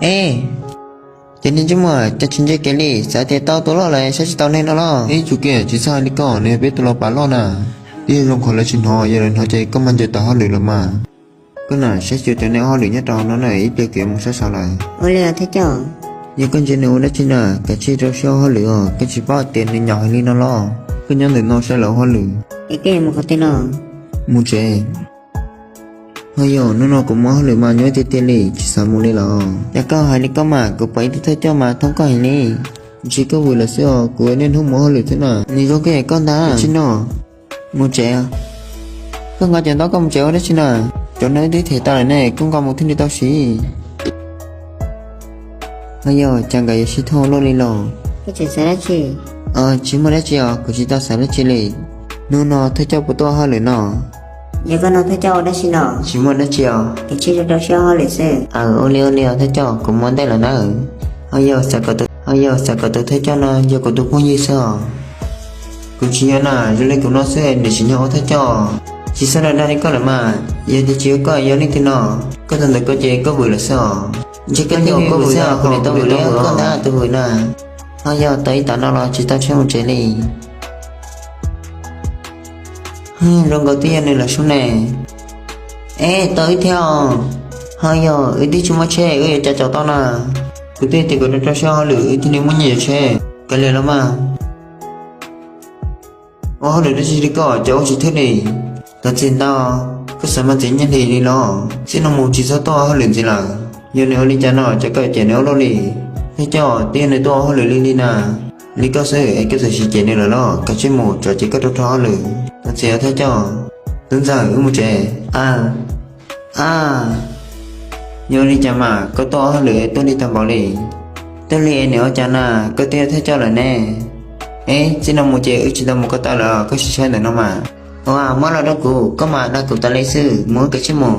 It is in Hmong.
E, cov niag ntsej muag, cas tsis ntse kiag li, xav tias tau tus loj lawm saib tsis taus neeg no los? Ib tsum kiag, tsis txhob hais li ko, nws yog peb tus los pav loj na. Twb yog zoo qhov lawv tsis hnov, yog lawv hnov ces koj mas ncaws tawm hauj lwm los mas. Koj na, saib xyuas cov neeg ua hauj lwm nyob rau hauv no na, ib pliag kuv yuav mus saib saud lawm. Ua li os thawj coj. Yog koj ntsia nws ua dab tsi na, kav tsij rau siab ua hauj lwm os, koj tsis paub tias nws nyaum heev li no los? Koj nyob ntawm no saib lawv ua hauj lwm. Es koj yuav mus qhov twg no? Mus tsev. Ho yog hnub no kuv mus hauj lwm mas nyuaj tiag tiag li, tsis xav mus li los. Cas koj hais li ko mas, kuv pom ib tug thawj coj mas thoob koj heev li. Ntshe koj vwm lawm xwb os, kuv niaj hnub mus hauj lwm xwb na. Nws zoo koj yam koj ntag. Tsis no, mus tsev. Koj nqa cov ntaub koj mus tsev ua dab tsi na? Cov no twb them tau lawm ne, koj nqa mus thiaj li tau siv. Ho yog cas nkawd yuav sib thooj luaj li los? Koj tseem xav dab tsi? Tsis muaj dab tsi os, kuv tsis tau xav dab tsi li. Hnub no thawj coj puas tuaj hauj lwm no? Yog koj no thawj coj ua dab tsi no? Tsis muaj dab tsi os. Kav tsij rau rau siab hauj lwm xwb. Aws, ua li ua li os thawj coj, kuv mus ua ntej lawm nawb. Ho yog xav kom tus, ho yog xav kom tus thawj coj no yog kuv tus phooj ywg xwb os. Kuv tsis yog na, zoo li kuv no xwb nws tsim nyog ua thawj coj. Tsis txhob dag dag li koj lawm mas, yog tias tsis yog koj yog leej twg no? Koj tus ntawm koj ces koj vwm lawm xwb os. Ntshe koj thiaj vwm xwb, kuv niam tau vwm li koj ntag tus vwm na. Ho yog tau ib tav no los tsis tau tsheb mus tsev li. Zoo nkaus twb yog nws lawm sub ne. Eb, tau wb thiab os. Ho yog wb twb tsis muaj tsheb, wb yuav cas caum tau na? Kuv twb tias kom rau rau siab hauj lwm wb thiaj li muaj nyiaj yuav tsheb. Kav liam los mas. Ua hauj lwm dab tsi li koj, cas ua tsis thwb li? Thov txim ntau, koj xav mas txiv nyiaj hli li los? Txij no mus tsis txhob tuaj ua hauj lwm ntxiv lawm. Yog nws ua li cas no ces koj cem nws ua luaj li. Thawj coj, twb yog nws tuaj ua hauj lwm li li na. Li koj xwb es koj txawm siv cem nws lawm los? Kav tsij mus, tsam ces koj rau rau hauj lwm. Thov txim os thawj coj. Tub ntxawm, wb mus tsev. A, a, yog li cas mas koj tuaj ua hauj lwm tuaj lig tag npaum li? Tuaj lig es niam ua cas na, koj twb yog thawj coj lawm ne. Eb, txij no mus ces wb tsis tau mus ko taw lawm, koj sim saib ntawm no mas. Ua, muab los rau kuv, koj mas dag kuv tas li xwb, mus wb kav tsij mus.